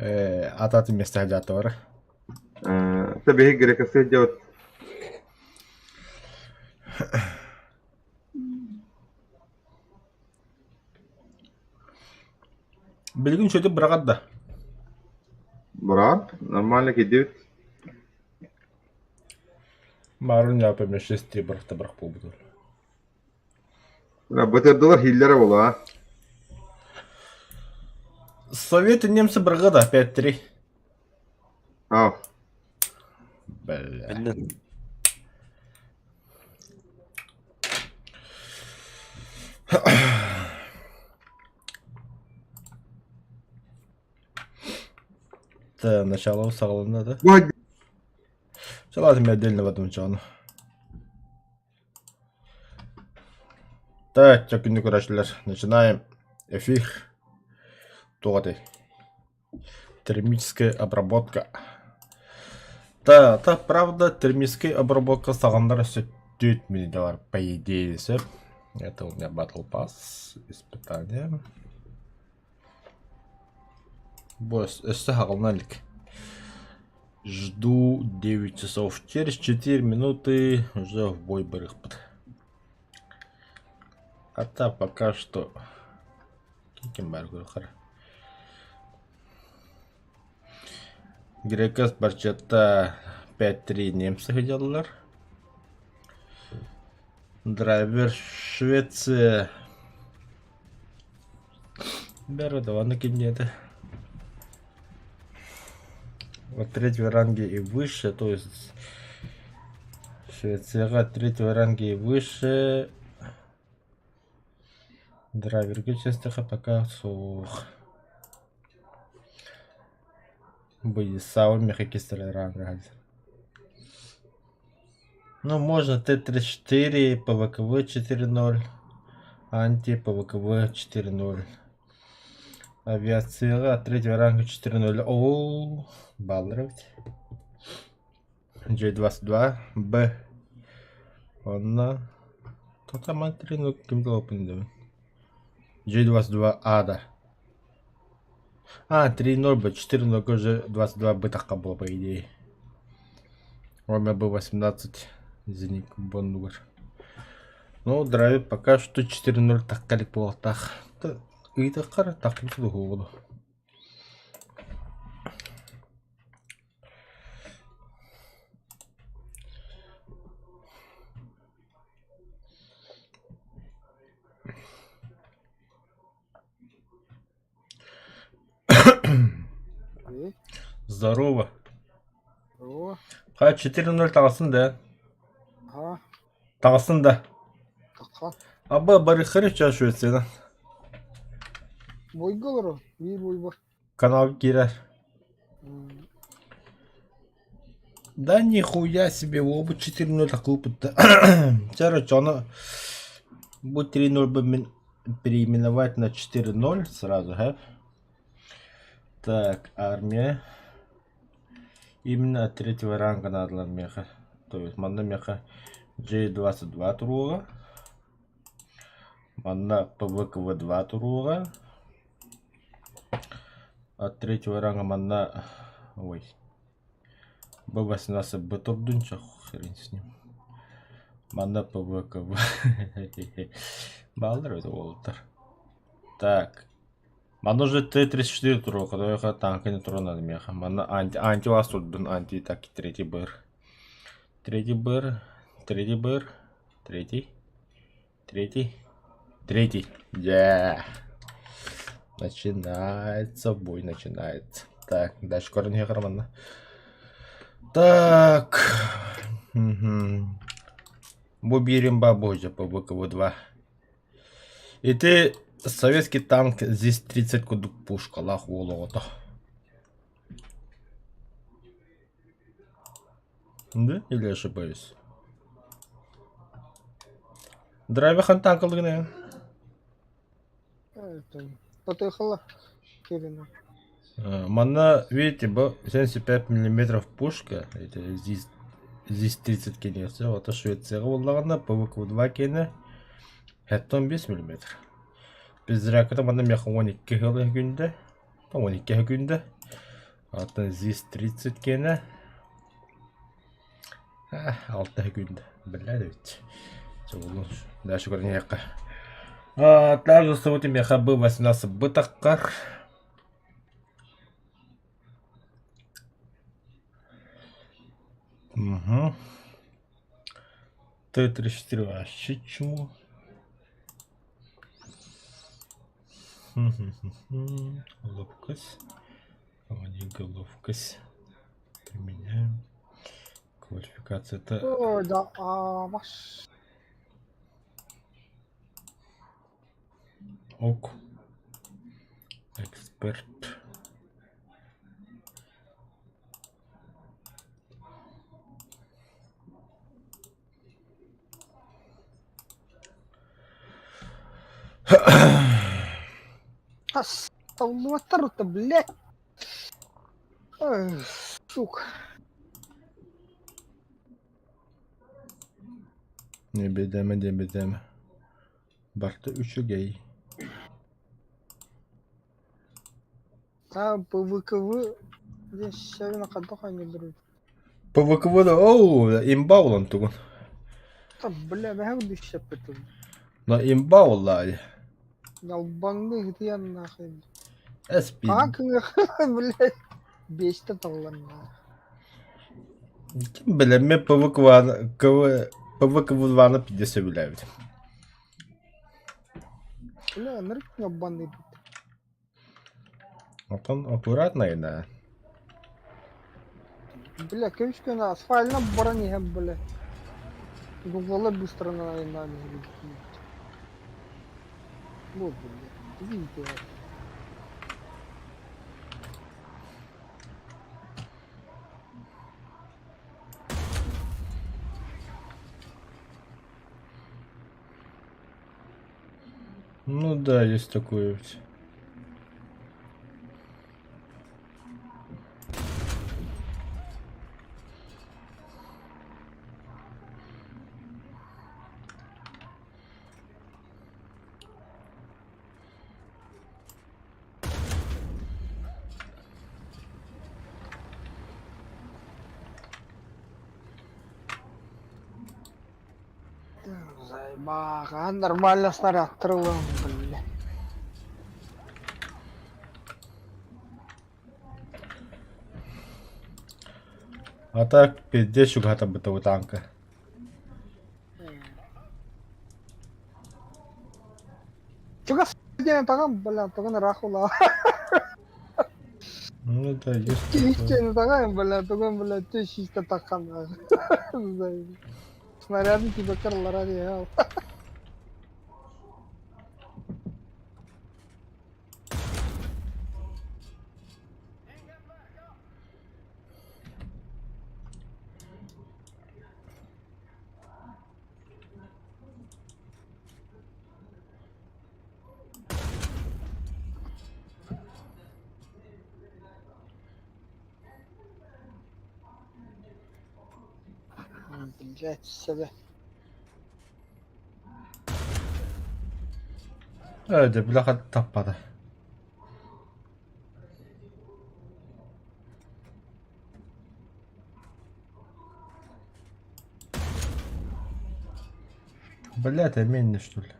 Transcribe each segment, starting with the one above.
Ата место сылдьааттылар. Та биһи грекасы дьабыт. Билигин үчүгэйдик быраҕар да? Быраҕар, нормально киирдибит. Марын япа 6-3 бырахта бырах буолбут. Бытырдылар хиллэрэ буолуо Советы немцы бырҕа да 5-3. Аа. Бля. Это начало саҕаланна да? Чалаатын отдельно потом чону. Так, чэ күндү көрөөччүлэр, начинаем эфир. Туох этэй? Термическая обработка. Да, та правда, термическая обработка саҕаннар өссө 4 минута бар, по идее, сөп. Это у меня Battle Pass, испытание. Бу өссө хаҕылына илик. Жду 9 часов. Через 4 минуты уже в бой барыахпыт. А пока что ким баар көрүөххэ Грекас барчатта 5-3 немцы сылдьаллар. Драйвер Швеция Бәрі давно кимнеді. Вот третьего ранга и выше, то есть Швецияҕа третьего ранга и выше драйверга честиха пока суох. Боисау мехакистер ранга. Ну, можно Т-34, ПВКВ 4.0, анти ПВКВ 4.0. Авиацияҕа третьего ранга 4.0. О, баллар эбит. J22 Б. Онно Тотаман 3.0 ким да дэбин. J22 А да. А, 3.0 Б, 4.0 уже 22 Б тахха буола по идее. Омер Б18 Зенит боннугар. Ну, драйв пока что 4.0 тахха илик буолуохтаах. Ыйытыахха таххыбыт дуһуоҕу. Здорово. Здорово. Ха 4.0 таҕыстын да? Ага. Таҕыстын да? Таха. Аба барыххар ча Швециядан. Бойга олорор. Биир бойбор. Канал киирэр. Да нихуя себе, оба 4.0 такой Короче, оно будет 3.0 бы переименовать на 4.0 сразу, ха? Так, армия. Именно от третьего ранга надо меха. То есть манна меха J22 туруга. Манна ПВКВ-2 туруга. От третьего ранга манна... Ой. Б18 Б турдунча хрен с ним. Манна ПВКВ. Баалар это уолаттар. Так. Манна уже Т-34 туруга, когда танка не туру надо меха. Манна анти, анти вас турдун, анти, так, третий БР. Третий БР, третий БР, третий, третий, третий. Yeah. Начинается бой, начинается. Так, дальше корни манна. Так. Угу. Бу биирим ба божья по БКВ-2. Ити советский танк ЗИС-30 курдук пушкалаах уол оҕото. Да? Или ошибаюсь? Драйвахан танкалыгына. Потехала. Кирина. Манна, видите, бу 75 миллиметров пушка, это здесь здесь 30 кенесе, ото Швецияҕа буоллаҕына ПВК-2 киэнэ 75 миллиметр. Безряката манна миэхэ 12 сыл күндэ, 12 күндэ. Оттон ЗИС-30 киэнэ алта күн биллэр эбит. Дальше көрүнүөххэ. Также сегодня меха был 18 бытаққар. Угу. Т-34 вообще чмо. Ловкость. Ловкость. Применяем. Квалификация это... Ой, да, а, ваш. Ок. Эксперт. Толмотор-то, блядь. Ой, сука. Не бедэме, не бедэме. Барта үчүгэй. А, ПВКВ здесь севина хадоха не берут. ПВКВ да, оу, имба улан тугун. Та, бля, бэһэ дүшсэппитим. Но имба уллаай. Долбанды гытыйан нахуй. SP. А, блядь, бесте таллан. Ким билэммэ ПВКВ ПВКВ-2 пиздец сөбүлээбит. Бля, нырк ньоббанды Оттон аккуратно да. Бля, көмүскүн асфальна баран иһэн, бля. Гуглала быстро на на Вот, бля, видите. Ну да, есть такое ведь. Заебаха, нормально снаряд трылым, бля. А так пиздец чугата у танка. Чугас диэн таҕам, бля, тугун рахула. Ну да, есть такое. Киһиччэни таҕам, бля, тугун, бля, чисто таххан. Снаряды типа кырлара диэ. Блять, себе. Ээ, бляха таппата. Блядь, а что ли?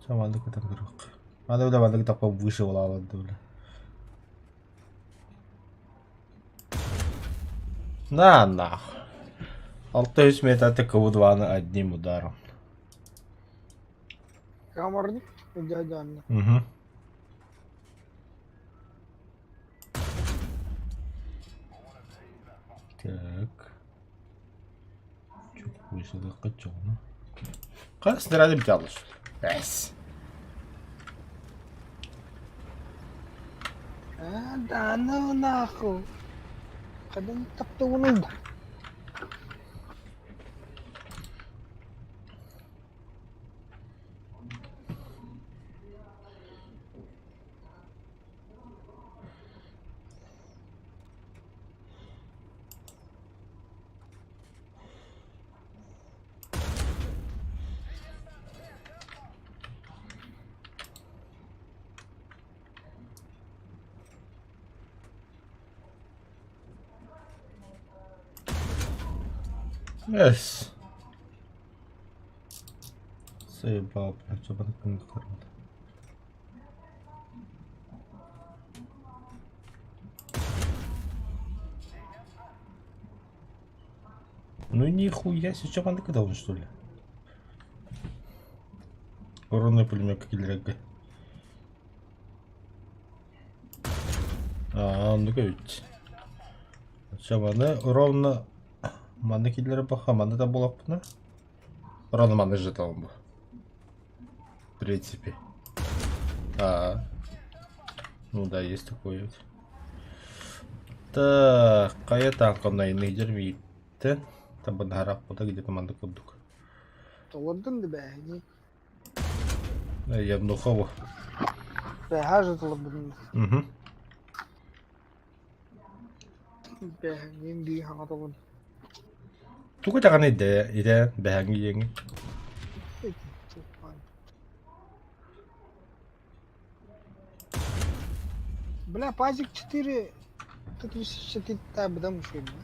Самандык там кырык. Аны бля мандык таппа выше буолаалар бля. На нахуй. Алта метр ТКУ-2 одним ударом. Камарник, дядя Анна. Угу. Так. Чук вышло, качок. Хас снаряды битялыш. Эс. А, да ну нахуй. Хадан таптугунун. Эс. Заебал, блядь, Ну нихуя себе, что манда кидал, что ли? Коронный пулемет киллерге. Аа, оннук эбит. Чабаны ровно манна киллэрэ баха, манна да буолаппына. Ровно манна житалым бу. В принципе. А, ну да, есть такое вот. Так, хайа танканна иннигдер бииттен. Табанаараппыта где-то манна курдук. Толордун да бээһини. Явнухову. Бэһээ же толордун. Угу. Бэһэҥҥин дии хаҥатабын. Тугу даҕаны идэ идэ бэһэҥҥи диэҥҥин. Бля, пазик 4 134 табыдам үчүгэй бля.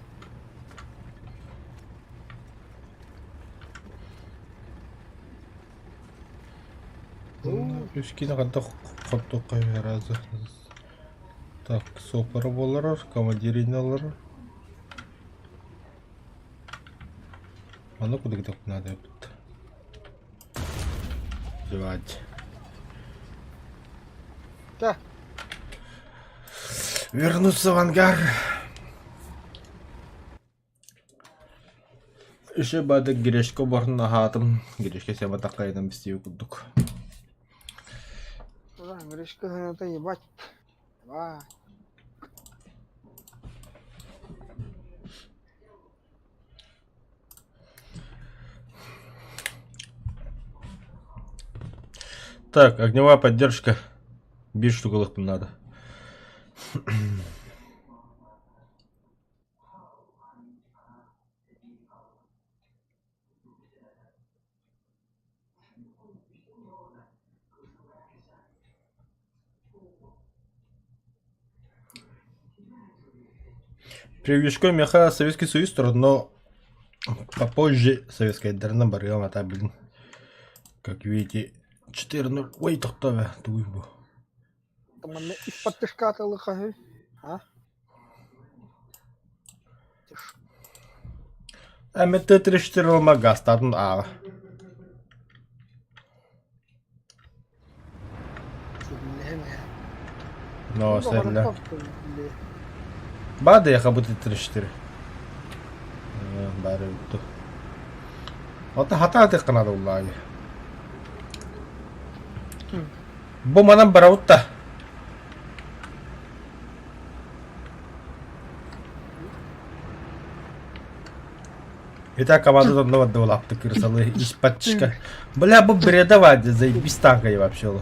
Үскини хайдах хоттуохха разы. Так, сопора буоларар, командирин алар. Ону кудук надо эбит. Девать. Да. Вернуться в ангар. Еще бады Грешко барна хаатым. Грешке сема такайдан бистии курдук. Да, Гришка это ебать. Давай. Так, огневая поддержка. Биир штукалыхпын надо. Превьюшко меха Советский Союз но попозже советская дерна барыам ата блин. Как видите, 4-0. Ой, тохтоо тугуй бу. Там манна из-под тышка лыхаһы. А? МТ-34 ылма гастатын ааҕа. Но сэллэ. Бады яха бу Т-34. Бары бүттү. Ота хата атык надо уллаайы. Бу манан барабыт да. Итак, команда онно барда улаапты кырсалы испатчика. Бля, бу бредовать, заебись танкой вообще.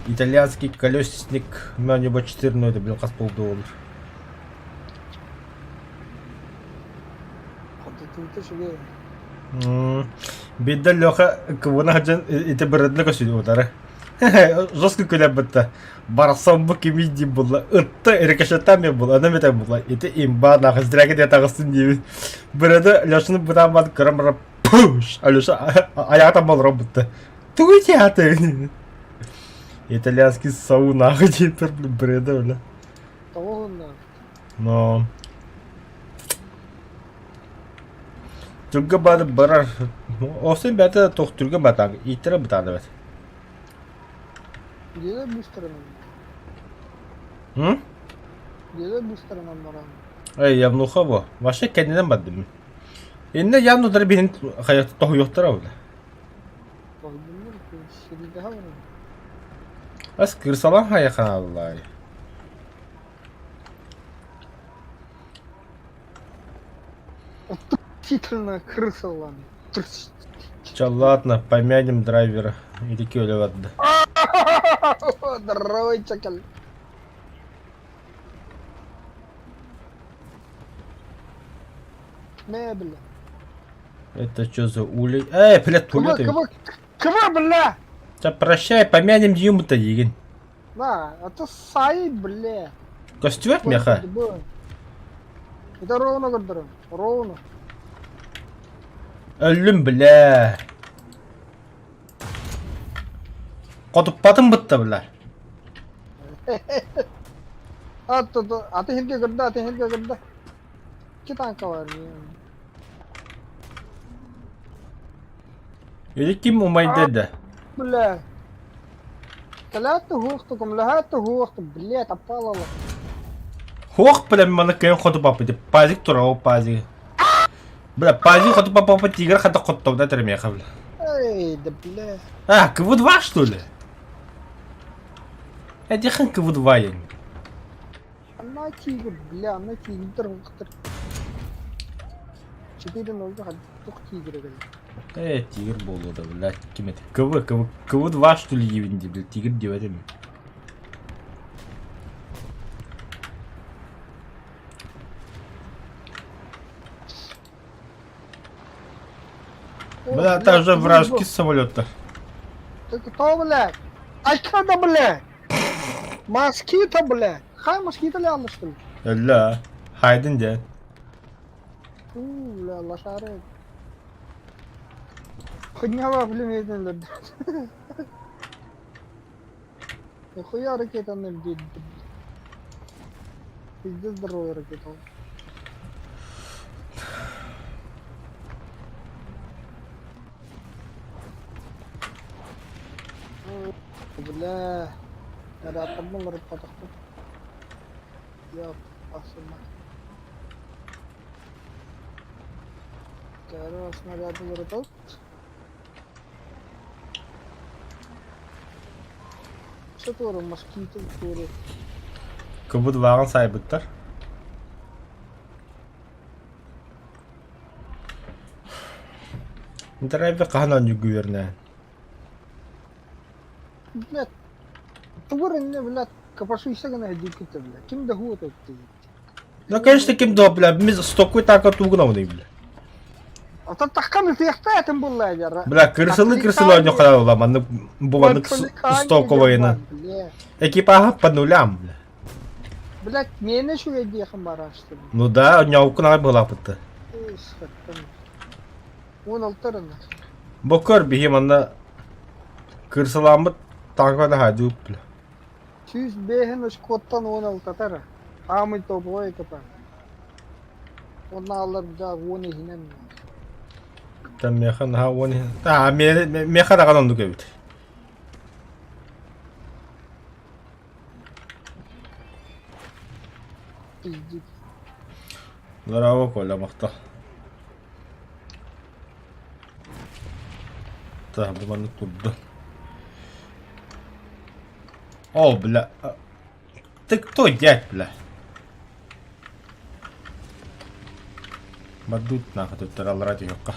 Итальянский колесник Манюба 4, ну это, блин, хас полдоллар. Биирдэ Леха кыбына сылдьан ити бырыдына көсүлү утары. Жестко күлэн бытта. Барахсан бу кимий диир буолла. Ытта рикошеттаан буолла. Аны эбэтэр буолла. Ити имба нахуй зря диэн таҕыстын диибин. Бырыды Лешаны бытаан баран көрөн баран пуш! Алеша айаҕа олорон бутта. Тугуй театр? Итальянский сауна диэппэр бреда бля. Тоҕо Но Түргө бары барар. Осын бәті тоқ түргө батан. Иттері бытаны бәт. Делай быстро нам. М? Делай быстро нам баран. Эй, явнуха бу. Вообще кэннинэн бардым. Инне явнудары биһин хайа тоһуйуохтара бу. Тоһуйдуннар, сиридэһэ баран. Ас кырсалан хайа хааллай. Отвратительная крыса ладно. Чё, ладно, помянем драйвера. Или көлө барда. Здорово, чакал. Мебель. Это что за улей? Эй, блядь, Кого, туалет. кого, кого, бля? Да прощай, помянем Диму-то, Егин. На, это сай, бля. Костюм меха? Это ровно көрдөрөм. Ровно. Өллүм бля. Хотуппатым бытта бля. Аты хирге көрдө, аты хирге көрдө. Iki танка var. Или ким умайдеді? Бля. Кэлээт уһуохтукум, лэһээт уһуохтум, блядь, аппалала. Хуох, бля, маны кыйын хоту папа, пазик тура, о пазик. Бля, пазик хоту папа, тигр хата хоттовда термеха, бля. Эй, да бля. А, КВ-2 что ли? Этихэн КВ-2 я. Она тигр, бля, она тигр, ухтыр. 4-0 тух тигр гэл. Э, тигр буолуо да, бля, ким это? КВ, КВ, КВ-2 что ли диибин дии, бля, тигр диэбэт эми. О, Бля, блядь, там же ты вражеский заебал. самолет-то. Ты кто, блядь? Ай, когда, блядь? Москита, блядь. Хай москита ляла, что ли? Өллө, хайдын дьэ. Фу, бля, лошары. Хуйня, блин, блядь. Нахуя ракета на блядь? Пиздец здоровая ракета. Бля. Ыраатарбын олоруппатахпын. Я ахсынна. Кэрэ снаряд уларытабыт. Что москиты туору. Кыбыт-вааҕын саайбыттар. Интернетте хаһан оонньуурга үөрэнэҕин? Блядь, тугур иннэ, блядь, копошуйся гына диэкитэ, блядь. Ким да хуут Ну, конечно, ким да, бля, мы стокуй так отугнауный, бля. Оттон тахкан ытыахта этим булла дьара. Бля, кырсылы кырсылы оонньуу хаала маннык бу маннык стоковайына. Экипажа по нулям, бля. Блядь, миэнэ үчүгэй диэхин бараашты. Ну да, оонньообуккун аҕай быһалааппытта. 16 рына. Бу көр биһи манна кырсыламмыт танка да хаадьыбыт, бля. 105 очкоттан 16 тара. Самый топовой экипаж. Онна алар да 10 иһинэн. Там миэхэ наһаа уон А, миэхэ даҕаны оннук эбит. Пиздец. Браво, Коля, махтал. Так, бу маннык турда. О, бля. Ты кто, дядь, бля? Бардут нахуй тут аллара түһүөххэ.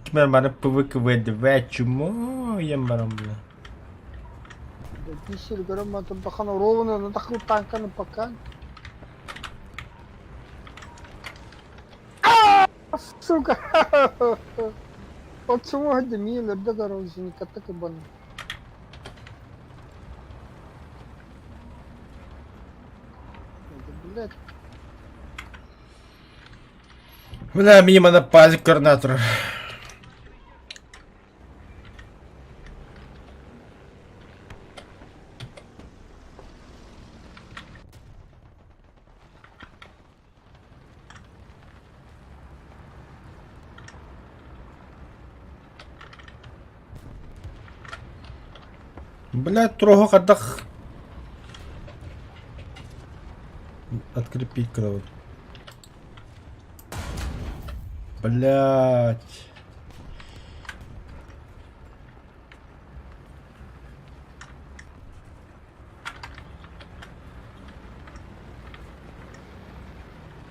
Кимэр ПВКВ-2 чмо ем баран бля. Да дисел көрөн турдахана ровно тахыл танканы пока. Сука! Почему это мило, да короче, не так и бан. Блядь. Бля, мимо на пазик координатор. Бля, трого хадах. Открепить когда вот. Блять.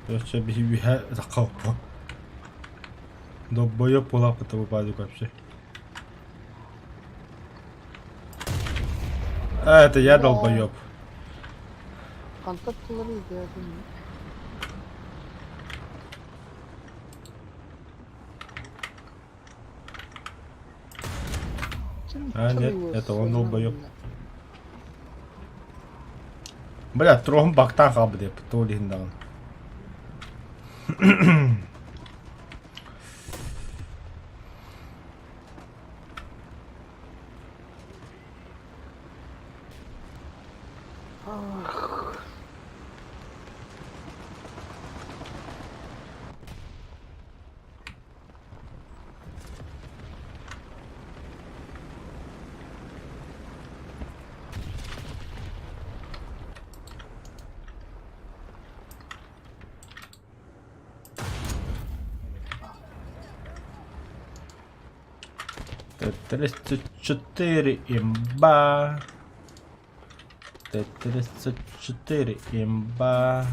Вообще биһи закалка. Долбоёб буолааппыт бу вообще. А, это я долбоёб. Хантан тылары идеятын. А, нет, это он долбоеб. Бля, троһун бактаан хаалбыт деп, то иһин даҕаны. 34 имба. Т-34 имба.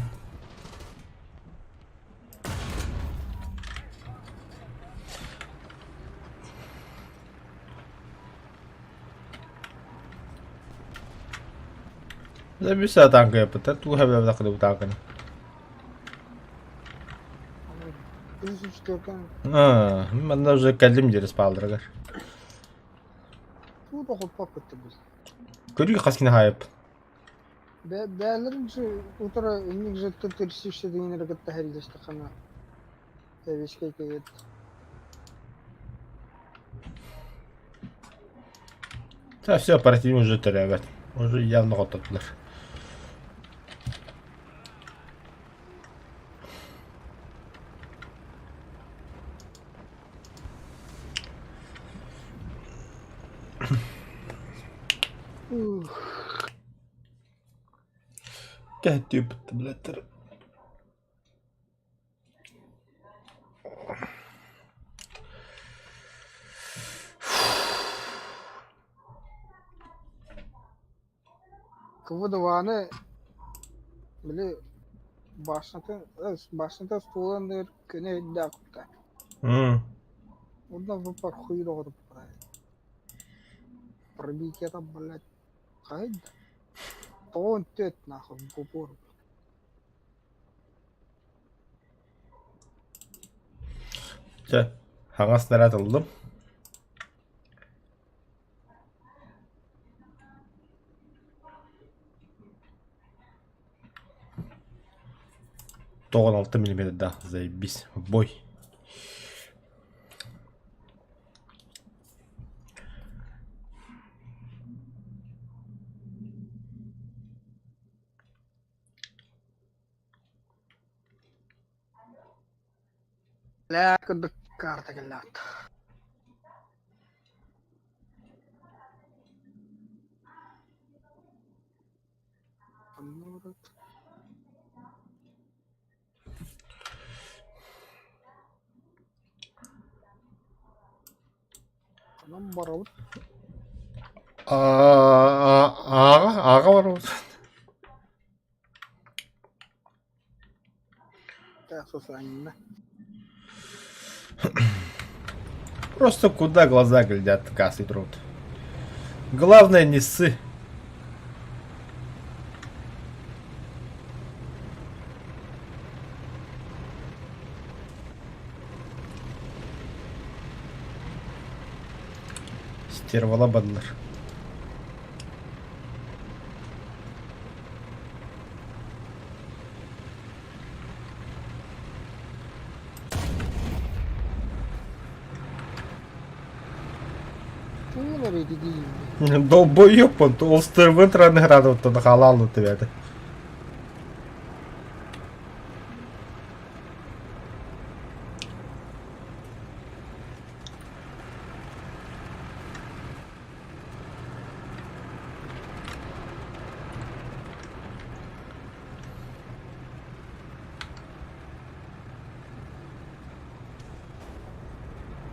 Забиса танка я пытаюсь, туга бля танканы. А, манна уже кэллим диэри спаалларыгар. Көрүү хас кини хаайып. Бээлэрин утары инник же терсишсе дегенери кытта хеллестеххана эбискэй кэйэт. Да все, противник уже төрөөбөт. Уже явно хототулар. Кэһэтиэбит блядь. КВ-2-ны били башнатын башната стуолан дыр көнө өйдөөх кутта. Онно выпар хуй доҕотуп Пробитие блядь хайда. Тоҕон төт нахуй в упор. Чэ, хаҥас снаряд ыллым. Тоҕон алта миллиметрдаах заебись бой. Бля, курдук карта кэллэҕит. Онон барабыт. Ааҕа, ааҕа барабыт. Просто куда глаза глядят, кассы трут. Главное не ссы. Стервала бадлар. Долбоеб он, ол стервын градуттан халалны түбәді.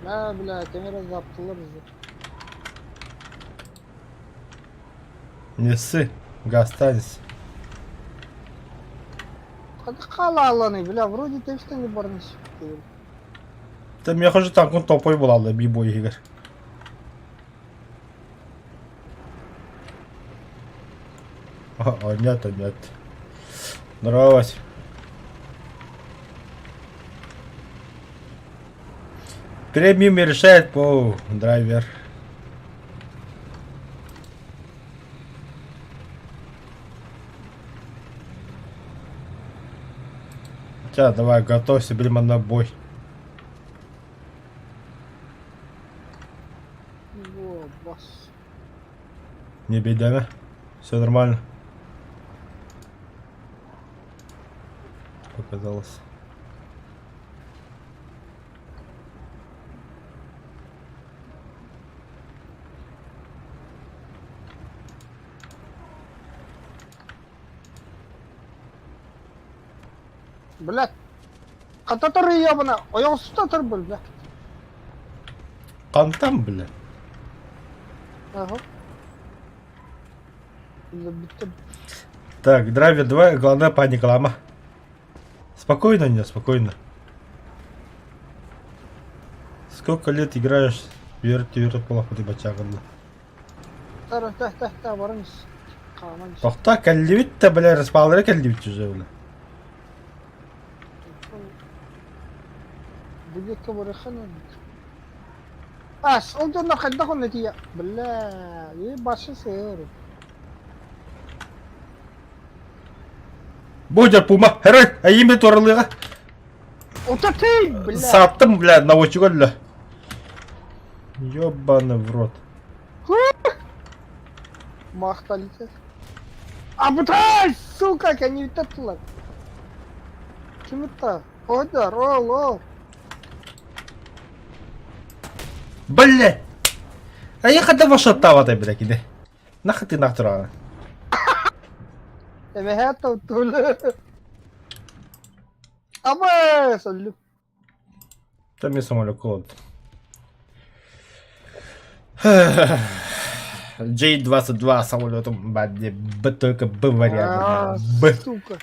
Бля, бля, камера заптылар уже. Не ссы, останься. Халаланы, бля, вроде тэпстэни барны Та миэхэ уже танкын топой булалла би-бой иһигэр. О, нет, нет. Здорово. Премиум решает по драйвер. Сейчас, давай, готовься, будем на бой. Во, бас. Не беда, Все нормально. Показалось. Блядь. Хата ебана, ойоҕостута тұр бұл, бля. Хантан, бля? Ага. Бүттім. Так, драйвер, давай, главное паника, лама. Спокойно, не, спокойно. Сколько лет играешь в Вертолах, ты бачагында? Тара, та, та, та, барыңыз. Хааман. Тохта, кэллибит да, бля, распалдыра кэллибит уже, бля. Бүлекке барыхан. Ас, ол дьоннор хайдах онно тиийэ? Бля, и башы сыр. Бодя пума, херой, а имя туоралыга. Утатый, бля. Саптым, бля, наводчик бля. Ёбаный в рот. Махталите. Абытай, сука, кэнниттэн Ким это? Одар, ол, ол. Бля! А я хотел ваша тава бля, киде. Нахуй ты нахуй тура. Эмэһээ тулы. Аба, салют. Там мне самолет холод. J-22 самолетом, б, Б только Б вариант. Б. Сука.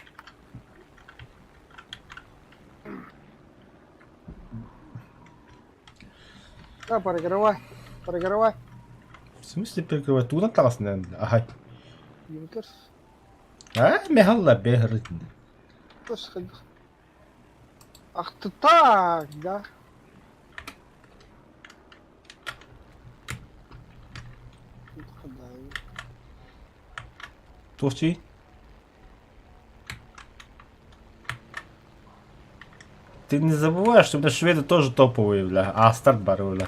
Да, перекрывай. Перекрывай. В смысле перекрывай? Тут осталось, наверное. Ага. Юнкерс. А, мехалла бехрит. Ах ты так, да? Турции. Ты не забываешь, что у меня шведы тоже топовые, бля. А, старт бары, бля.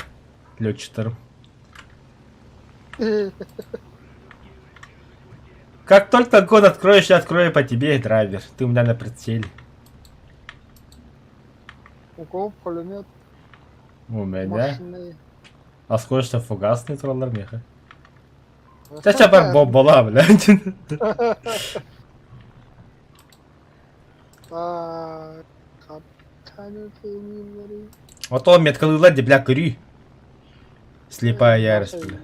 Летчиктар. Как только год откроешь, я открою по тебе, драйвер. Ты у меня на прицеле. У кого пулемет? У меня. Мощный. А сколько фугасный троллер меха? Чача бар бомбала, бля. Вот он меткалыла, бля, кури. Слепая ярость, бля.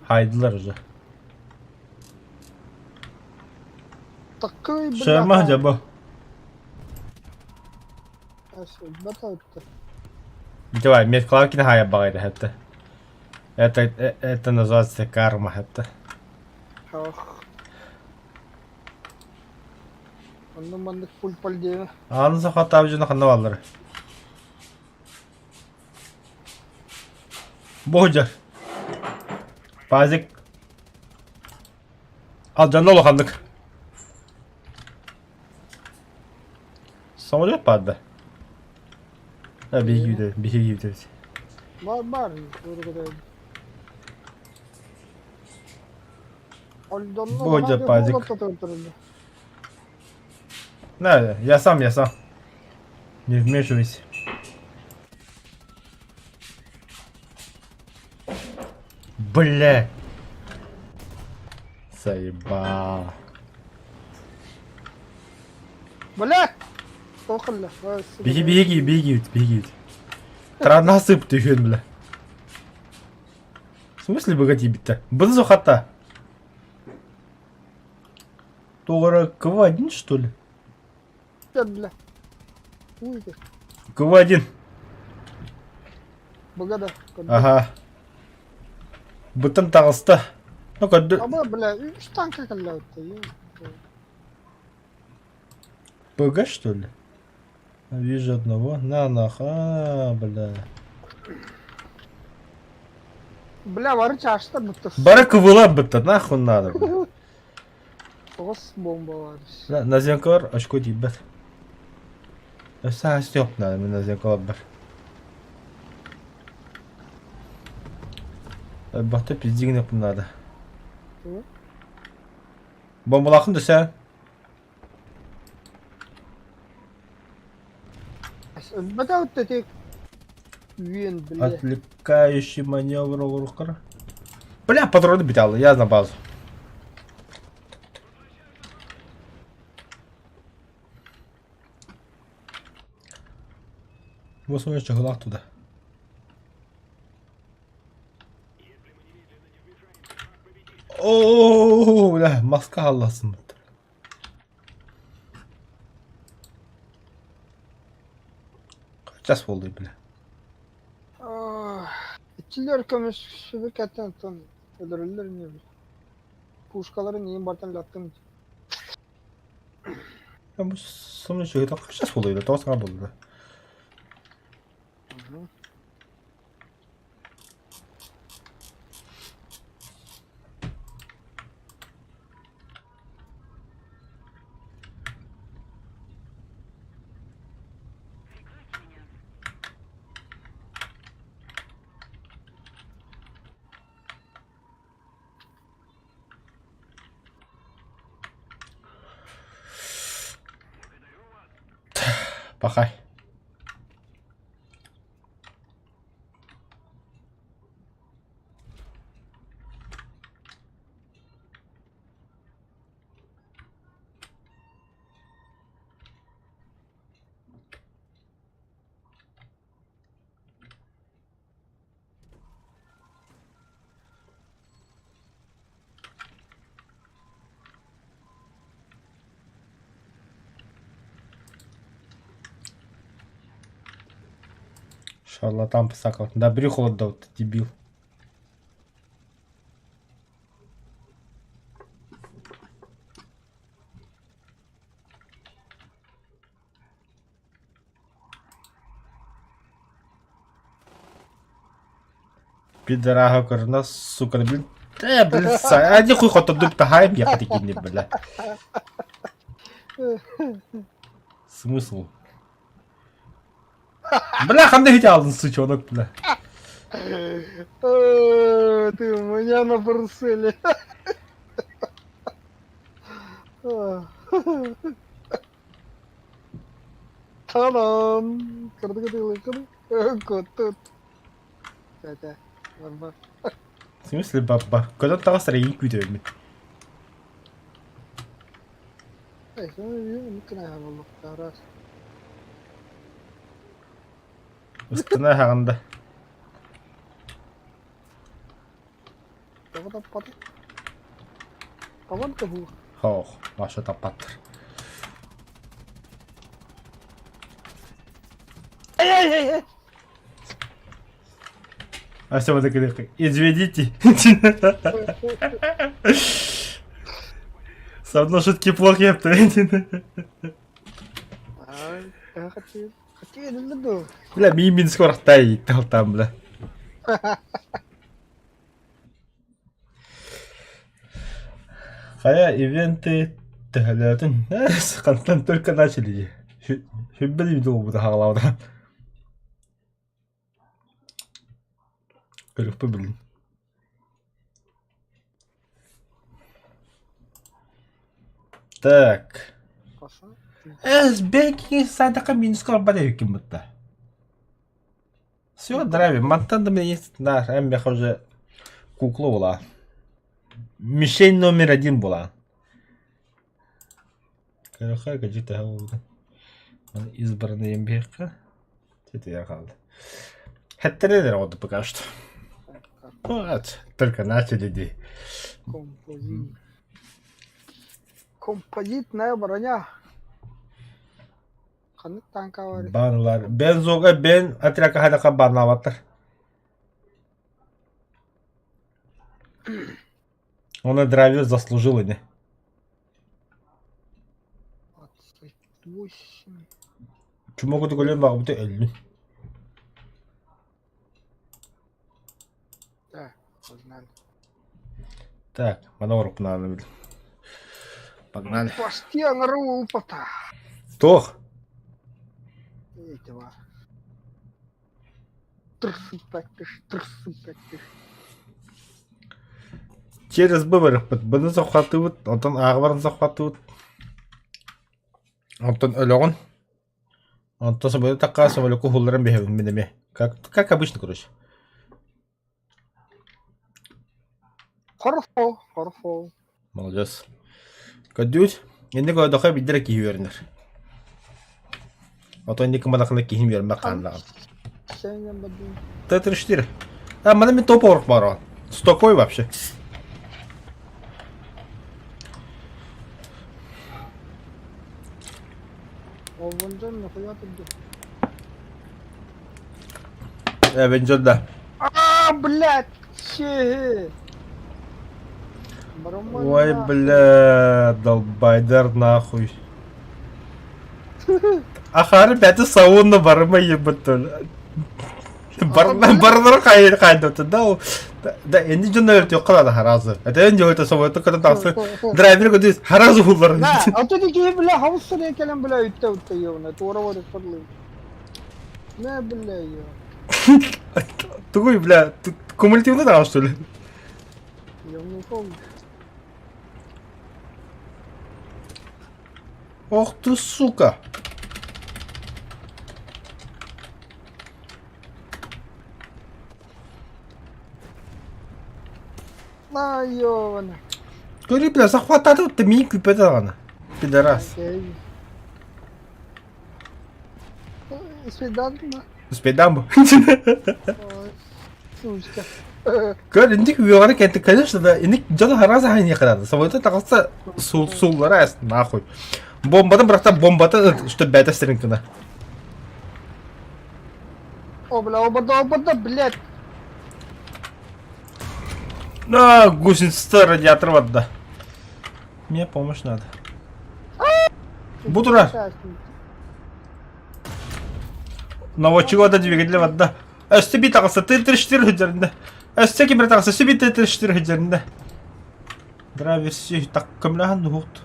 Хайдылар уже. Шама жаба. Давай, меткалакин хая багайда хәтта. Это, это называется карма хәтта. Онно маннык пуль пальдея. Аны сахата жына ханна баллар. Божа. Пазик. Алдьанна улаханнык. Самолет падда. А, биһиги биһиги күүтэбит. Бар бар. Бодя пазик. На, я сам, я сам. Не вмешивайся. Бля. Заебал. Бля! Беги, беги, беги, беги. Транасып түһүн, бля. В смысле богатибит-то? Был хата. Тора КВ-1, что ли? Бля. КВ-1. Богада. Ага. Бытын таҕыста. Ну көрдү. Аба, бля, үс танка кэллэбит. БГ, что ли? Вижу одного. На, нах, а, бля. Бля, бары чашта бутта. Бары кывыла бытта, нахуй надо, бля. Тоҕус бомба баар. Назенкалар очко тиийбэт. Өссө аас суох наада мин Назенкаларбар. Элбэхтэ пиздигин наада. Тугу? Бомбалаахын да сэ. Өлбөтө ити үөн бile. Отвлекающий маневр оҥоруохтара. Бля, патроны бүтэ я на базу. Восьмой чахлах туда. О, бля, маска халласын. Час буолла бля. Иччилэр көмүс сүбүкэттэн оттон өлөрөллөр ини бile. Пушкаларын иин бартан латтым. Бу сымны чыгыта час буолла, тоҕо саҥа буолла. Пахай. Шарлатан писакал. Да брюхо отдал, ты дебил. Пидорага көрүнэ, сука, блин. Э, блин, они хуй хотодук тахаем ехать не, бля. Смысл? Бля, ханна хити алдын, сучонок, бля. Ты у меня на Брюсселе. Та-дам! Кырдык Тэтэ, барба. В смысле бабба? Көтөн таҕыс эрэ күүтэбин. Ыстана аһаҕын да. Тоҕо таппатый? Табан кыбыы. Хоох, Маша таппаттар. Эй-эй-эй! А все, вот так Извините. Со мной шутки плохие, Бля, мин скорохтай там, бля. Хайа ивенты төһөлөөтүн хантан только начали дии. Сүббэли видео хаалаабыта. Көрүөхпүн билин. Так. Эс, садака минус барбат эбиккин бытта. Все, драйвер. Мантан да есть, да, эмбеха уже кукла была. Мишень номер один была. Короче, где-то избранный эмбеха. Это я қалды. Хэттерелер вот пока что. Вот, только начали ди. Композит. Композитная броня. Ханнык танка бар. Банлар. Бензога бен отряка хадака банлаваттар. Он и драйвер заслужил не. 28. Чумогу көлөн багыбыты өллүн. Да, погнали. Так, мана орупнааны бил. Погнали. Почти аҥары уупата. Туох? Эти бар. Тырсыппаттыш, тырсыппаттыш. Через Б барыппыт. Быны соххаттыбыт, онтон ааҕы баран соххаттыбыт. Онтон өлөҕүн. Онтон самолет такка самолекку уһулларан биһэбин мин эмиэ. Как, как обычно, короче. Хорошо, хорошо. Молодец. Көрдүүр. Инник ойдохо билдер киһи үөрэнэр. Ото инник кымалахына киһи үөрмэх хааннаҕын. Т-34. А, мана мен топ орық бар Стокой вообще. Avenger да. А, блядь, че? Ой, бля, долбайдар нахуй. Ахары бәті сауынны барыма ебіттін. Барылар қайыр қайдыты да ол. Да, енді жонна өрт yok қалады харазы. Это енді өте собойты көтін тақсы. Драйвер көтіз харазы улар. Да, а то такие, бля, хаус келен, бля, үтте үтте ебана. Тура барып фырлый. Не, бля, ё. Тугуй, бля, кумулятивный дал, что ли? Я не помню. Ох ты, сука! На, ёбана. Говори, бля, захватады ты мини күйпеді ағаны. Пидорас. Свидание. Успейдам. Сучка. Көр, инdik үөҕэр кэнти, конечно, да, инник дьон хараас аһын яқырады. Самолета тағылса сул суллара әс, нахуй. Бомбатын бірақта бомбаты, что бәтә стеринкына. О, бля, оба, оба, да, блядь. На, гусеница радиатор вода. Мне помощь надо. Бутура. Наводчик вода двигателя вода. Өстө бит ағысы Т-34 хүдерінде. Өстө кемір тағысы сөби Т-34 хүдерінде. Драйвер си так көмләһін нұғыт.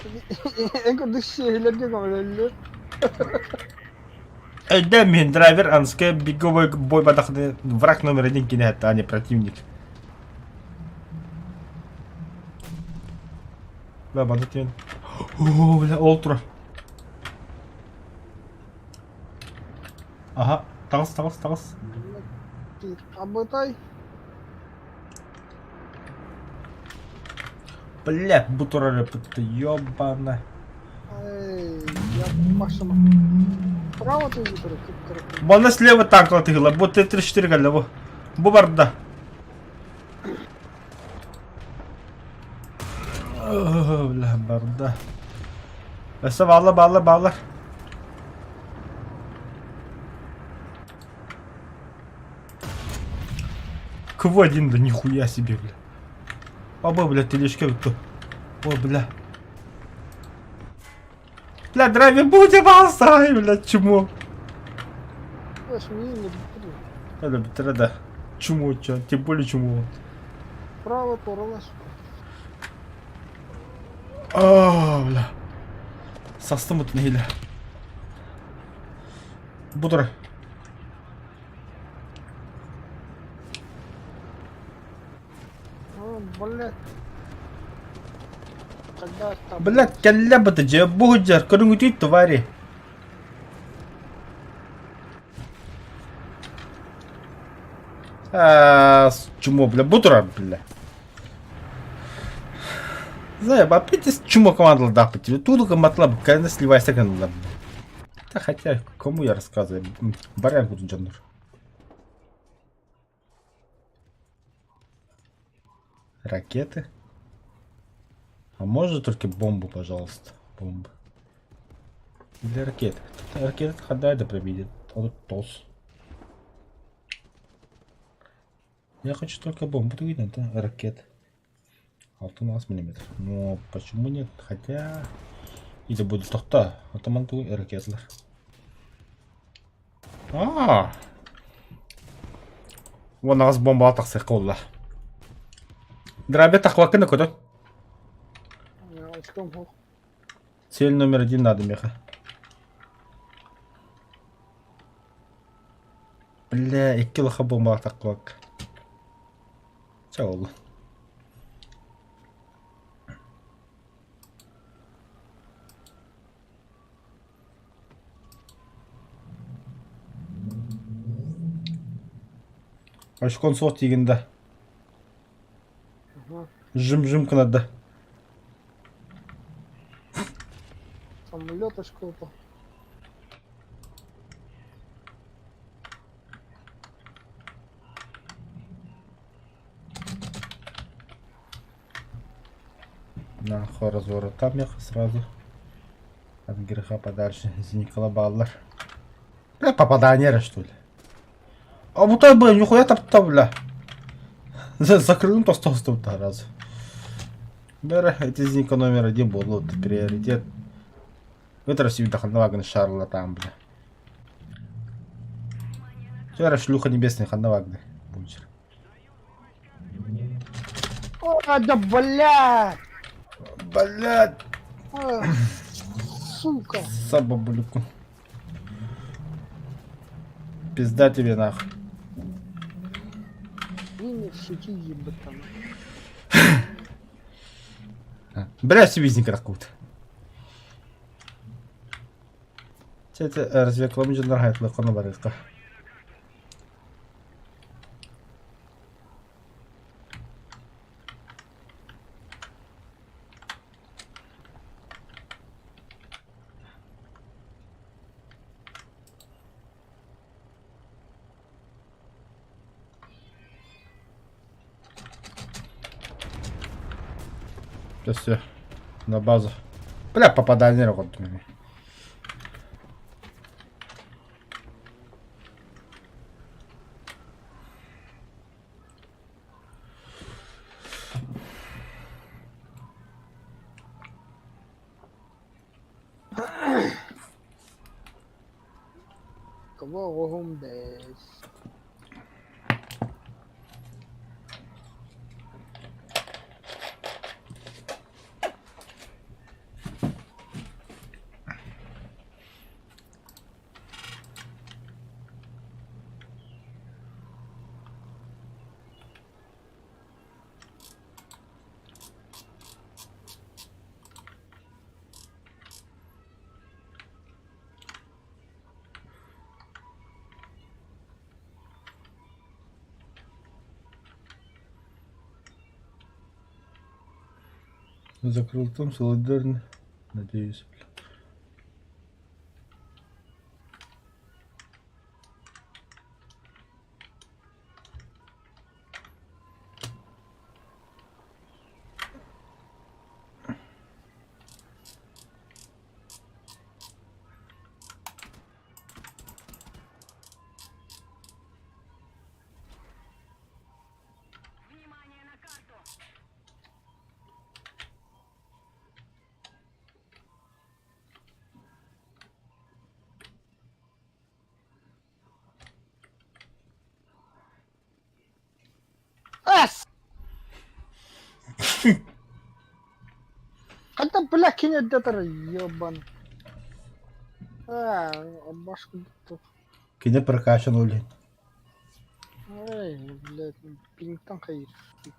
Эн көрдүк сиэһилэргэ көмөлөллөр. Эдем мен драйвер анская беговой бой бадахны враг номер один кинет, а не противник. Бля, бада тиен. О, бля, ол тура. Аха, таҕыс, таҕыс, таҕыс. Абытай. Бля, бу турар эппит, ёбана. Эй, я машина. Право ты выбрал, Манна слева танк тыгыла, бу Т-34 галла бу. Бу барда. Бля, барда. Өссө баалла, баалла, бааллар. КВ-1, да нихуя себе, бля. Аба, бля, тележка вот О, бля. Бля, драйвер будет балсай, бля, чмо. Это битра, да. Чмо, чё, тем более чмо. Право порвалось. А, бля. Састым вот нehile. Budur. Блядь. Когда там... Блядь, кэллэ быты дьэ бу сылдьар көрүҥүтүй твари. Аа, чмо, бля, бу турар, бля. Заеба, опять чмо командаладаахпыт тебе. Туду матлаб, кэлэн сливайся гыннылар. Да хотя, кому я рассказываю, барян кутун дьоннор. Ракеты. А можно только бомбу, пожалуйста? Бомбу. Или ракеты. Ракеты хода пробили. Он тос. Я хочу только бомбу, ты видно, да? Ракет. 6 миллиметр. Но почему нет? Хотя... Или будет тохта. Атаман тугуй ракеталар. Аа! Уонна аҕыс бомбаҕа тахсыахха буолла. Драбе тахваккын да көтөн. Очком суох. Цель номер один надо меха. Бля, икки лоха буолбатах куок. Чэ ол. Очкон суох диигин да. Жим-жим гынар да. Самолет очко Нахуй разворотам их сразу. От греха подальше. Зникла баллар. Бля, попадание, что ли? А вот так, бля, нихуя там, бля. Закрыл по 100 раз. Бля, это Зинка номер один был, вот, приоритет. Это Россию ханна шарлатан, бля. Вчера шлюха небесная ханна вагны. Бунчер. О, да блядь! Блядь! А, сука! Сабабулюку. Пизда тебе нахуй. Не в сети ебать там. Бля, себе какой-то. Это разве кламжындар хайтлы коно барыкка. Все, на базу. Бля, попадание работает у меня. Кого оҕуһум бэс. Закрыл там солидарно. Надеюсь, бля. Ас! Хата бля кини дэтэр ебан. А, башку тут. Кини прокачан ули. Эй, блядь, пинтан хайыр. Сука.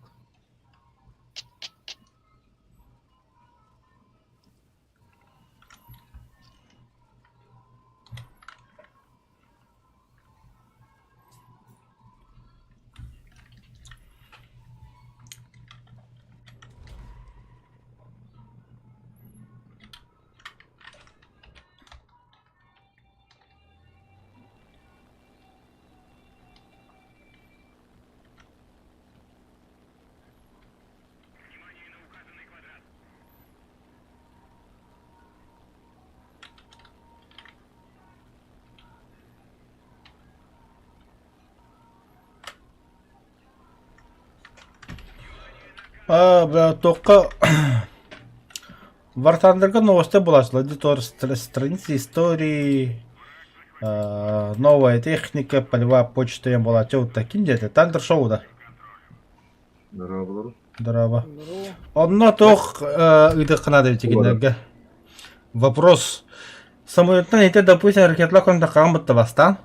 А, бля, только War Thunderга новости булаачылар Эдитор страницы истории, новая техника, полевая почта диэн буолааччы таким диэтэ. Thunder Show да. Дорооболору. Здорово. Онно туох ыытыахха наада эбит кинилэргэ? Вопрос. Самолеттан ити, допустим, ракеталар контаккаҕын бытта бастаан.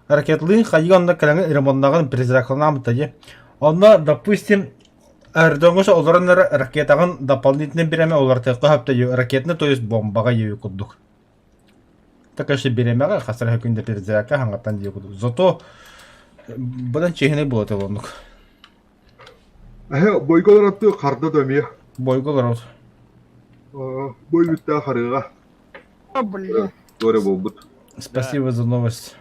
Ракетлыын хайыы онно кэлэҥҥин ремоннаҕын перезарядкалаан дии. Онно, допустим, Эрдоҥҥо олорон эрэ ракетаҕын дополнительно бириэмэ уларытыахха сөп дии. Ракетны, то есть бомбаҕа дии курдук. Это, конечно, бириэмэҕэ хас эрэ күндэ перезарядка хаҥаттан дии курдук. Зато быдан чиэһинэй буолуо этэ оннук. Эһэ бойго олороттуу харда да эмиэ. Бойго олорор. Бой бүттээх харыыга. Блин. Туора буолбут. Спасибо за новость.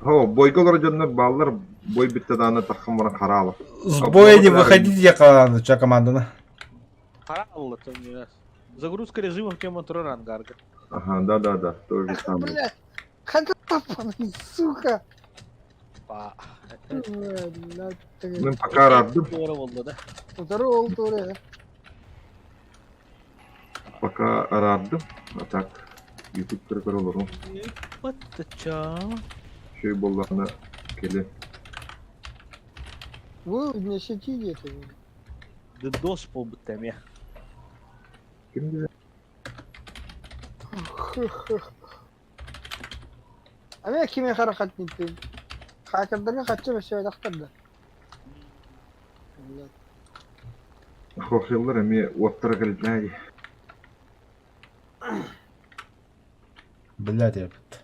О, бойго олорор дьоннор бааллар бой бүтте дааны таххан баран хараала. С боя не выходите, я команда, ча командана. Хараалла, Загрузка режимов тема рангарга. Ага, да-да-да, то же самое. Блядь, сука. Мен пока араардым. Пока араардым. А так, YouTube көрө олорум. Şey буоллаҕына кэлэ. Вы не сети где-то. Дос буолбут эмиэ. Ким диэн? А мен кими харахат ниппин. Хакердарга хаччы бэсиэдэхтэр да. Хохиллар эмиэ уоттара кэлбээ Блядь, ебать.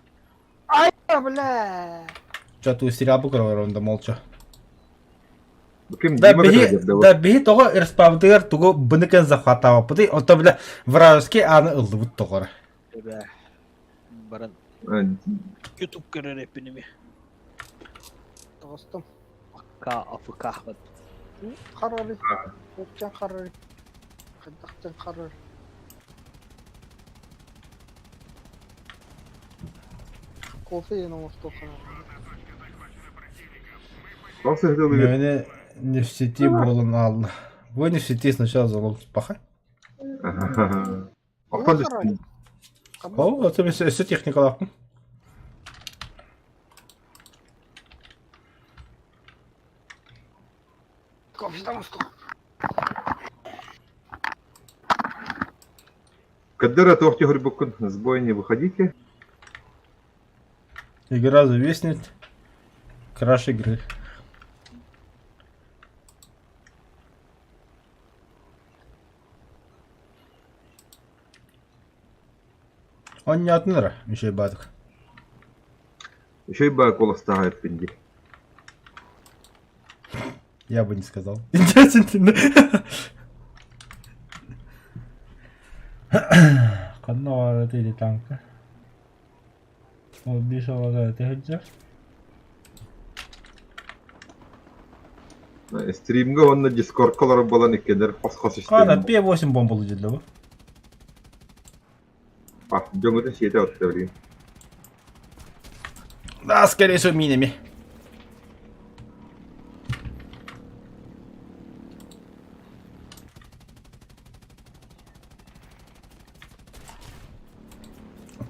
Ай, бля! Чё, ты сериал көрөр онда молча. Ким Да Дима биһи кытары да биһи тоҕо респаунтыгар тугу быныкен захватаабаппытый, онто бля вражеский ааны ыллыбыт тоҕоро. Эбээ. Баран YouTube көрөр эппиними. Тоҕустум. К АФК. Харары. Өттен харары. Хайдахтан харары. Кофе диэн оҥостуохха наада. Ол сыһыты Мэни не в сети буолан аалла. Вы не в сети сначала залог паха. Охтон түстүн. О, это өссө техникалаахпын. Кофе оҥостуох. Каддара туох түһэрбуккун сбой не выходите. Игра зависнет. Краш игры. Онньоотун эрэ, үчүгэй баатык. Үчүгэй баа куоластааҕа эппин дии. Я бы не сказал. Интересно. Ханна баар или танка? Ол биир оҕото этэ сылдьар. Стримга уонна Дискордка олорор буолан иккиэннэр хос-хос Хаана истэбин. П8 бомбалыы дьэллэ бу. А, дьоҥҥутун сиэтэ отто билигин. Да, скорее всего, минами.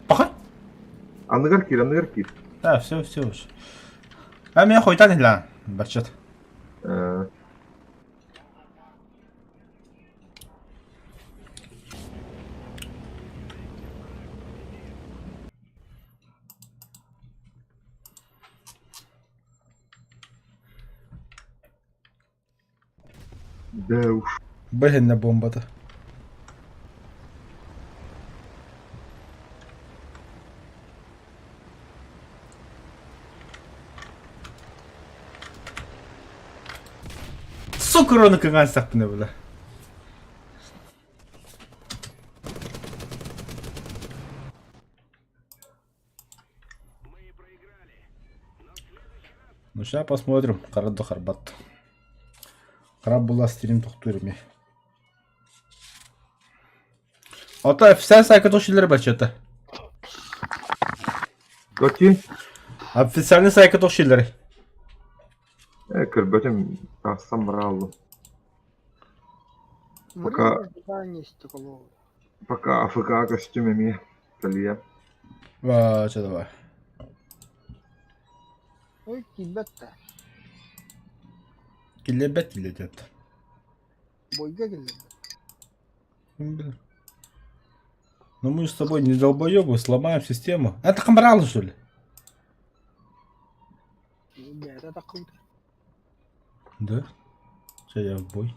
Паха? Анныгар киир, анныгар киир. Да, все, все уж. А меня хуй не ла, бачат. Э, Да уж. Бэһиннэ бомбата. Сука, роны кыҥаан сахпына была. Ну сейчас посмотрим. Хара харбат. Хара була стрим тохтуур ими. Ото официальный сайка тохшилер бачата. Готи? Официальный сайка тохшилер. Э, көрбөтүм тахсан барааллым. Пока- Время ожидания стекло. Пока АФК костюм эмиэ кэлиэ. А, что давай. Ой, киирбэт да. Киллэрбэт киллэрдэ. Бойга киллэрбэт. Блин. Ну мы же с тобой не долбоебы, сломаем систему. Это Хамрал, что ли? Бэйэтэ таххыбыта. Да? Сейчас я в бой.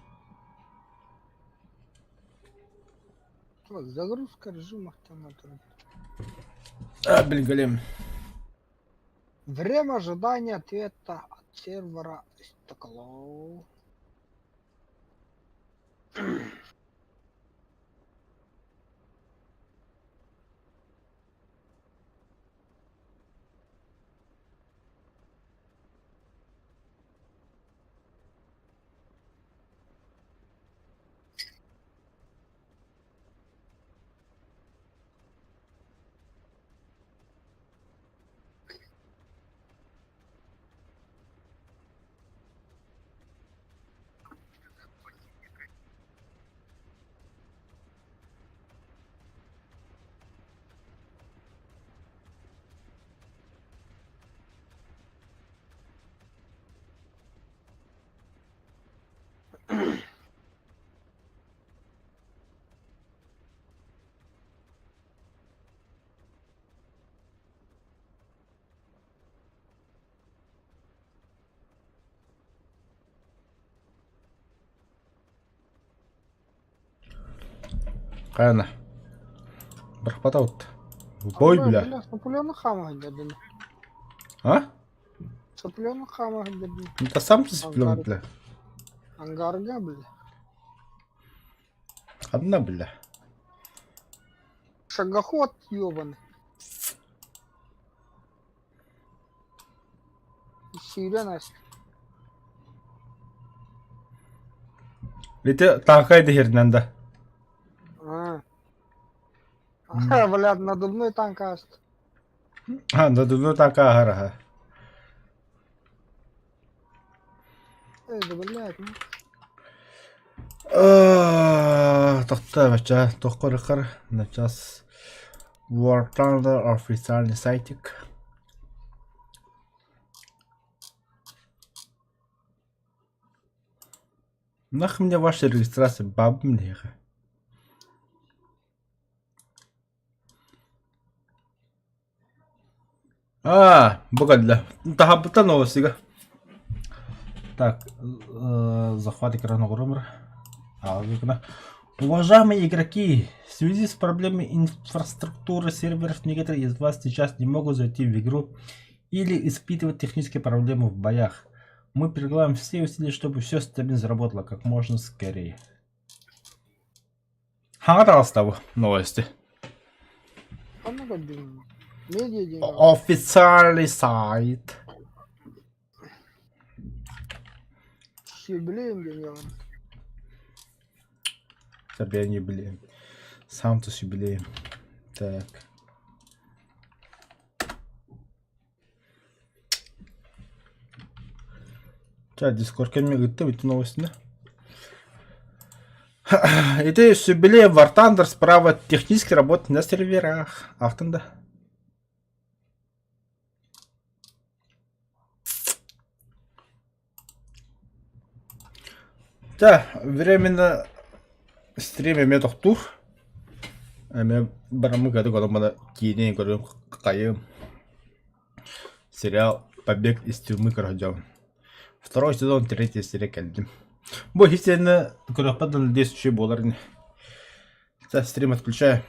Загрузка режима автомата. А, блин, голем. Время ожидания ответа от сервера истекло. Хайана. Бырахпатабыт. Бой, бля. Сопленый хама дедин. А? Сопленый хама дедин. Ну ты сам сопленый, бля. Ангарга, бля. Одна, бля. Шагоход ёбаный. Сүүрэн ас. Ити тааҥкай да иһэринэн да. А. Блядь, надувной танк ааст. А, надувной танк ааһар аха. Эй, да блядь, ну. Тохтоо бача тохкорукар начаас War Thunder официальный сайтик. Нах мне ваша регистрация баб мне. А, бу кэллэ. Таһаппыта новостига. Так, захват экрана оҥором Уважаемые игроки, в связи с проблемой инфраструктуры серверов некоторые из вас сейчас не могут зайти в игру или испытывать технические проблемы в боях. Мы прилагаем все усилия, чтобы все стабильно заработало как можно скорее. Хаҥа таҕыста новости. Ханна көрдүҥ? Медиа диэн Официальный сайт. Юбилейм диэн Тебе не юбилеем. Сам-то с юбилеем. Так. Ча, Дискорд кэмҥэ ыытта бүтүн новостина. Ити сүбэлиэ War Thunder справа технически работает на серверах. Ахтын да. Чэ, временно стрим эмиэ тохтуур. Эмиэ бараммыт кыратык онон-манан киинэ көрүөм хайыам. Сериал «Побег из тюрьмы» көрө сылдьабын. Второй сезон третья серия кэллим. Бу естественно көрүөхпэр да надеюсь үчүгэй буолар ини. Стрим отключаю.